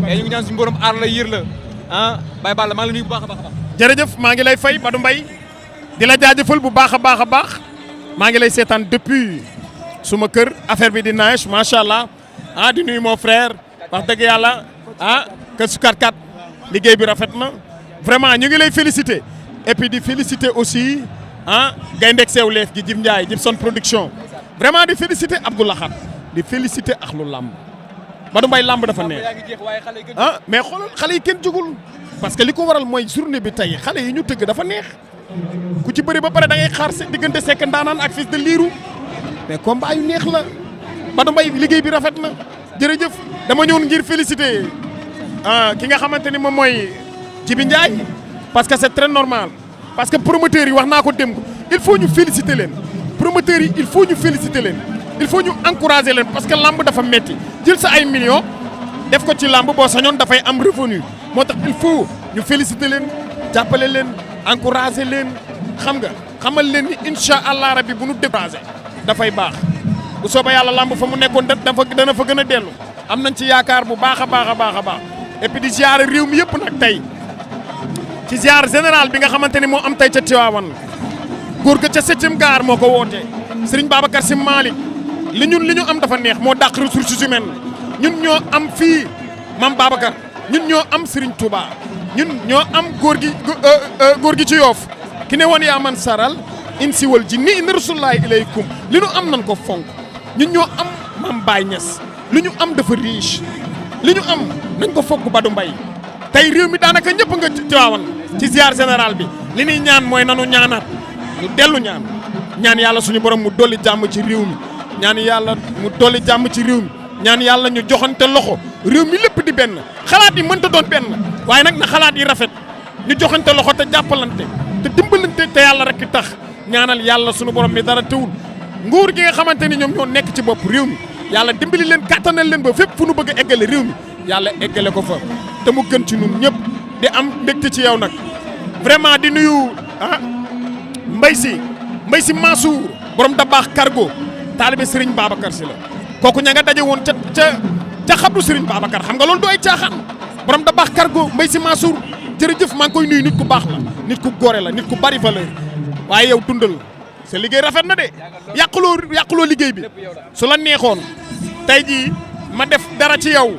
mais ñu ngi ñaan suñu borom aar la yër la ah Baye Balla maa ngi lay nuyu bu baax a baax. jërëjëf maa ngi lay fay Badou Mbaye di la jaajëfal bu baax a baax maa ngi lay seetaan depuis suma kër affaire bi di naaj macha allah di nuyu mon frère wax dëgg yàlla kër su kat liggéey bi rafet na vraiment ñu ngi lay féliciter et puis di féliciter aussi Gaynde Seew leef gi Jim Ndiaye Jimson production vraiment di féliciter Abdoulaye Khat di féliciter Ahlou Lamb Badou Mbaye lamb dafa neex mais xoolal xale yi kenn jugul parce que li ko waral mooy journée bi tey xale yi ñu tëgg dafa neex ku ci bëri ba pare da ngay xaar diggante Seck Ndaanaan ak Fils de Lirou mais combat yu neex la Badou Mbaye liggéey bi rafet na jërëjëf dama ñëwoon ngir féliciter ki nga xamante ni moom mooy Jibi Ndiaye parce que c'est très normal parce que promoteurs yi wax naa ko démb il faut ñu féliciter leen promoteurs yi il faut ñu féliciter leen il faut ñu encourager leen parce que lamb dafa metti jël sa ay millions def ko ci lamb boo sañoon dafay am revenu moo tax il faut ñu féliciter leen jàppale leen encourager leen xam nga xamal leen ni incha allah rabbi bu nu découragé dafay baax bu soobee yàlla lamb fa mu nekkoon dana fa gën a dellu am nañ ci yaakaar bu baax a baax et puis di ziar réew mi yëpp nag tey ci ziar général bi nga xamante ni moo am tey ca Tivaouane góor ga ca 7e gaar moo ko woote Serigne Babacar Sy Malick li ñu am dafa neex moo dàq ressources humaines ñun ñoo am fii Mame Babacar ñun ñoo am Serigne Touba ñun ñoo am góor gi ci Yoff ki ne woon yaa man saral in siwal ji ni in rasulullahi ilaykum li ñu am nan ko fonk ñun ñoo am Mame Baye Niass li ñu am dafa riche li ñu am nañ ko fokk Badou Mbaye tey réew mi daanaka ñëpp nga Tivaouane ci ziar général bi li ñuy ñaan mooy nanu ñaanaat ñu dellu ñaan yàlla suñu borom mu dolli jàmm ci réew mi ñaan yàlla mu dolli jàmm ci réew mi ñaan yàlla ñu joxante loxo réew mi lépp di benn xalaat yi mënta doon benn waaye nag na xalaat yi rafet ñu joxante loxo te jàppalante te dimbalante te yàlla rek tax ñaanal yàlla suñu borom mi dara teewul nguur gi nga xamante ni ñoom ñoo nekk ci bopp réew mi yàlla dimbali leen kàttanal leen ba fépp fu nu bëgg a eggale réew mi yàlla eggale ko fa te mu gën ci ñun ñëpp di am mbégte ci yow nag vraiment di nuyu Mbaye Sy Mansour borom da baax cargo taalibe Serigne Babacar Sy la kooku ña nga daje woon ca xabru Serigne Babacar xam nga loolu du ay caaxaan borom da baax cargo Mbaye Sy Mansour jërëjëf maa ngi koy nuyu nit ku baax la nit ku góore la nit ku bari valeur waaye yow dundal sa liggéey rafet na de yàquloo liggéey bi su la neexoon tey jii ma def dara ci yow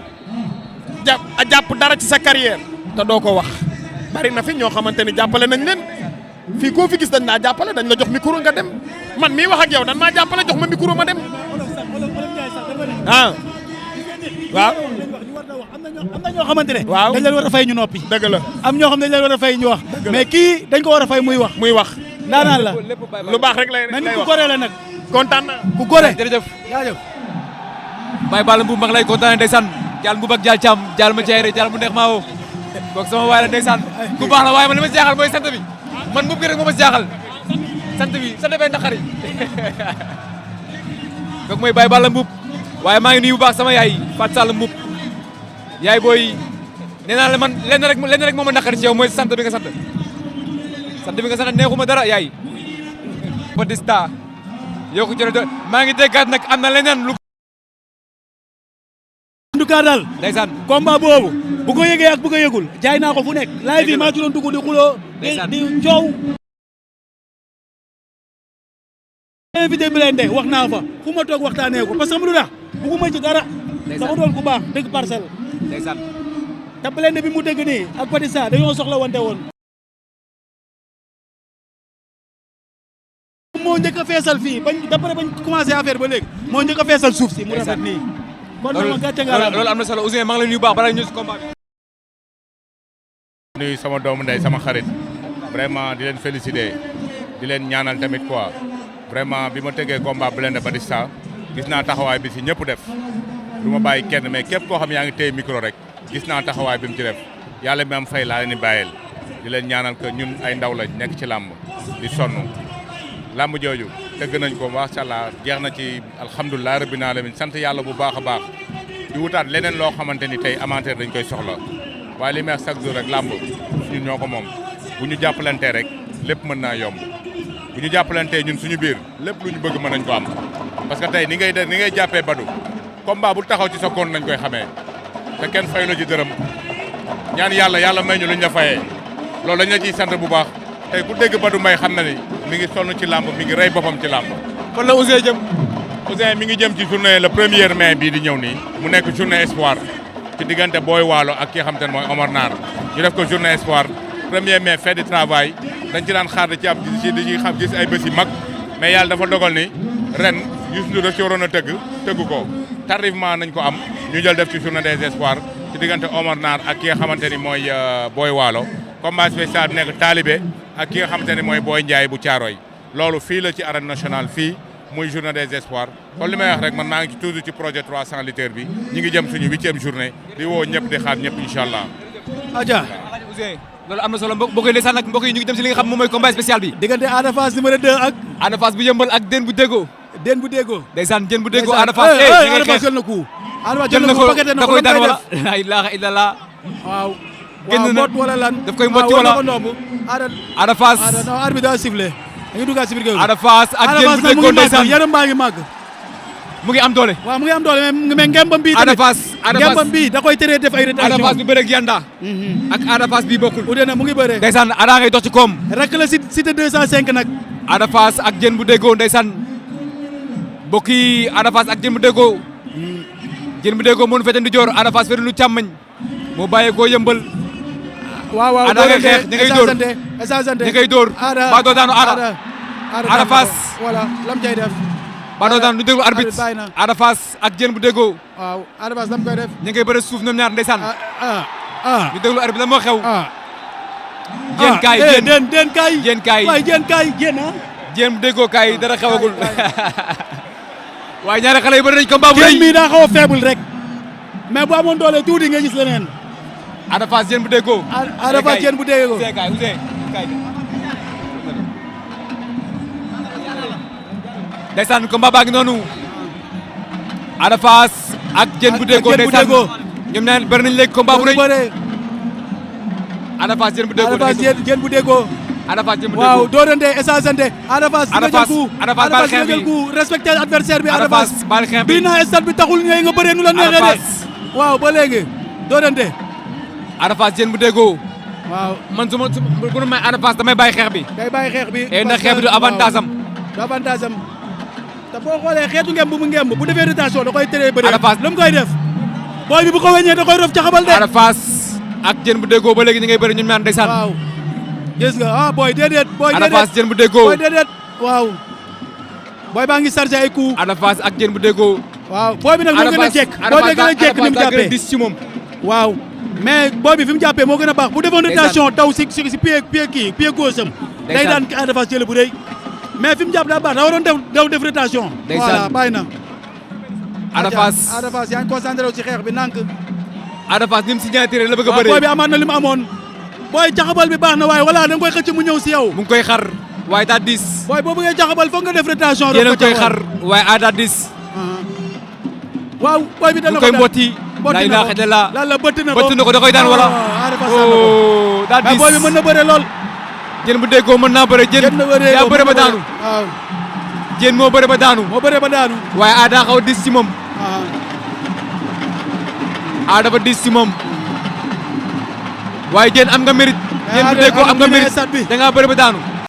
jàpp dara ci sa carrière te doo ko wax bari na fi ñoo xamante ni jàppale nañ leen fii koo fi gis dañ laa jàppale dañ la jox micro nga dem man mii wax ak yow dañ maa jàppale jox ma micro ma dem waaw. am na ñoo xamante ne. waaw dañ leen war a fay ñu noppi. dëgg la am ñoo xam ne dañ leen war a fay ñu wax. mais kii dañ ko war a fay muy wax. ndaanaan la lu baax rek lay wax ku gore la nag. kontaan na ku gore jërëjëf. jaajëf. Baye Balla Mbuub mag lay kontaane ndeysaan jaal Mbuub ak jaal Caam jaal ma jeere jaal mu neex maawo boog sama waay la ndeysaan ku baax la waaye man li ma si jaaxal mooy sant bi man Mbuub gi rek moo ma si jaaxal sant bee naqari kooku mooy Baye Balla Mbuub waaye maa ngi nuyu bu baax sama yaay Fatou Sall Mbuub yaay booy nee naa la man lenn rek moo ma naqari ci yow mooy sant bi nga sant neexuma dara yaay Batista yow ko jërëjëf maa ngi déggaat nag am na leneen lu duka daal ndeysaan combat boobu bu ko yëgee ak bu ko yëgul jaay naa ko fu nekk live yi maa ci doon dugg di xuloo di coow invité Blindé wax naa fa fu ma toog waxtaanee ko parce que mu lu tax bugguma ci dara dafa doon ku baax dëgg Parcelles ndeysaan te Blindé bi mu dëgg nii ak Batista dañoo soxla wante woon moo njëkk a feesal fii bañ d'après bañ commencé affaire ba léegi moo njëkk a feesal suuf si mu rafet nii kon dama gàcce nga loolu am na solo Ouzin maa ngi lay nuyu baax balaa ñu si combat bi. nuyu sama doomu ndey sama xarit vraiment di leen féliciter di leen ñaanal tamit quoi vraiment bi ma tegee combat Blindé Batista gis naa taxawaay bi si ñëpp def du ma bàyyi kenn mais képp koo xam yaa ngi téye micro rek gis naa taxawaay bi mu ci def yàlla mi am fay laa leen di bàyyeel di leen ñaanal que ñun ay ndaw lañ nekk ci làmb di sonn làmb jooju tëgg nañ ko macha allah jeex na ci alhamdulilah rabbil alamin sant yàlla bu baax a baax di wutaat leneen loo xamante ni tey amateur dañ koy soxla waaye li may wax chaque jour rek làmb ñun ñoo ko moom bu ñu jàppalantee rek lépp mën naa yomb bu ñu jàppalantee ñun suñu biir lépp lu ñu bëgg mën nañ ko am parce que tey ni ngay jàppee Badou combat bu taxaw ci sa compte nañ koy xamee te kenn fay la ci dërëm ñaan yàlla may ñu luñ la fayee loolu dañ la ciy sant bu baax tey ku dégg Badou Mbaye xam na ni mi ngi sonn ci làmb mi ngi rey boppam ci làmb. fan la Ouzin jëm. Ouzin mi ngi jëm ci journée le 1er mai bii di ñëw nii mu nekk journée espoir ci diggante Boy Waalo ak ki nga xam te ne mooy Omar Naar ñu def ko journée espoir 1er mai fête du travail dañ ci daan xaar di ci am di ci xam gis ay bés yu mag mais yàlla dafa dogal ni ren Youssou Ndour daf ci waroon a tëgg ko tardivement nañ ko am ñu jël def ci journée des espoirs ci diggante Omar Naar ak ki nga xamante ni mooy Boy Waalo combat spécial bi nekk Talibé ak ki nga xamante ni mooy Boy Ndiaye bu Thiaroye loolu fii la ci arène nationale fii muy journée des espoirs kon li may wax rek man maa ngi ci toujours ci projet 300 litres bi ñi ngi jëm suñu 8e journée di woo ñëpp di xaar ñëpp incha allah. Adja loolu am na solo mbokk yi ndeysaan nag mbokk yi ñu ngi dem si li nga xam moom mooy combat spécial bi. diggante Ada Fass numéro 2 ak. Ada Fass bu yëmbal ak Den bu Déggo. Den bu Déggo. ndeysaan Den bu Déggo Ada Fass. Ada Fass jël na ko. Ada Fass jël na ko paquet na da ko koy daan wala la ilaha illallah. waaw. génn na mot wala lan. daf koy motti wala Ada Fass. non arbitre daa sifflé. dañuy duggaat si biir géew. Ada Fass ak Den bu Déggo ndeysaan yaram baa ngi màgg. mu ngi am doole. waaw mu ngi am doole mais ngembam bii. Ada Fass ngembam bii da koy teree def ay rotation. Ada Fass bi bëreeg Yanda. ak Ada Fass bii bokkul. Ude na mu ngi bëree. ndeysaan Ada ngay dox ci koom. rek la cité 205 nag. Ada Fass ak Den bu Déggo ndeysaan mbokk yi Ada Fass ak Den bu Déggo. Den bu Déggo moo ñu fete ndijoor Ada Fass fete lu càmmañ moo bàyyeekoo yëmbal. waaw Ada ngay xeex ñi ngay dóor ñi ngay dóor. ba doo daanu Ada Fass voilà lam cay def. ba doo daanu ñu déglu arbitre Ada Fass ak Den bu Déggo. waaw Ada Fass lam koy def. ñi ngay bëre suuf ñoom ñaar ndeysaan. ñu déglu arbitre la moo xew. Jeen kaay den kaay. Jeen kaay waay Jeen kaay Jeen ah. Den bu Déggo kaay dara xewagul. waaye ñaari xale yi bëri nañ combat bu rëy. Jeen mii daa xaw a faible rek. mais bu amoon doole tuuti nga gis leneen. Ada Fass Den bu Déggo. Ada Fass Den bu Déggo. Ouzin kaay. ndeysaan combat baa ngi noonu. Ada Fass ak Den bu Déggo ndeysaan ñoom ñaar bëri nañ léegi combat bu rëy. Ada Fass Den bu Déggo. Ada Fass Den bu Déggo. Ada Fass Den bu Déggo. waaw doorante échangeante. Ada Fass Ada Fass baal xeex bi respecté adversaire bi. Ada Fass baal xeex bi bii naa stade bi taxul ngay nga bëree nu la neexee de. waaw ba léegi doorante. Ada Fass Den bu Déggo. waaw man su ma may Ada Fass damay bàyyi xeex bi. day bàyyi xeex bi. ndax xeex bi du avantage am. du avantage am. te boo xoolee xeetu ngemb bu mu ngemb bu defee rotation da koy teree bëre. Ada Fass lu mu koy def. booy bi bu ko weññee da koy rof ca xabal de. Ada Fass ak Den bu Déggo ba léegi ñu ngay bëri ñoom ñaar ndeysaan. waaw gis nga booy déedéet. Ada Fass Den bu Déggo. booy déedéet waaw. booy baa ngi chargé ay coups. Ada Fass ak Den bu Déggo. waaw booy bi nag moo gën a jekk. booy bi gën a jekk ni mu jàppee dis ci moom. waaw mais booy bi fi mu jàppee moo gën a baax bu defoon rotation daw si pied gauche am. day daan Ada Fass jële bu rëy. mais fi mu jàpp daa baax daa waroon def rotation. voilà bàyyi na. Ada Fass yaa ngi concentré wu ci xeex bi nànk. Ada Fass ni mu signature la bëgg a waaw bëree. booy bi amaat na li mu amoon. booy caxabal bi baax na waaye voilà da nga koy xëcc mu ñëw si yow. mu ngi koy xar waaye daa dis. booy boo bëggee caxabal foog nga def rotation. yéen a ngi koy xar waaye daa dis. waaw booy bi dana ko koy mbotti. botti na ko lan la bëtt na ko bëtt na ko da koy daan wala. daa dis mais booy bi mën na bëre lool. Den bu Déggo mën naa bëre jën. yaa bëre ba daanu. waaw. jën moo bëre ba daanu. waaye Ada xaw a dis ci moom. Ada ba dis ci moom. waaye jën am nga mérite. Den bu Déggo am nga mérite da ngaa bëre ba daanu.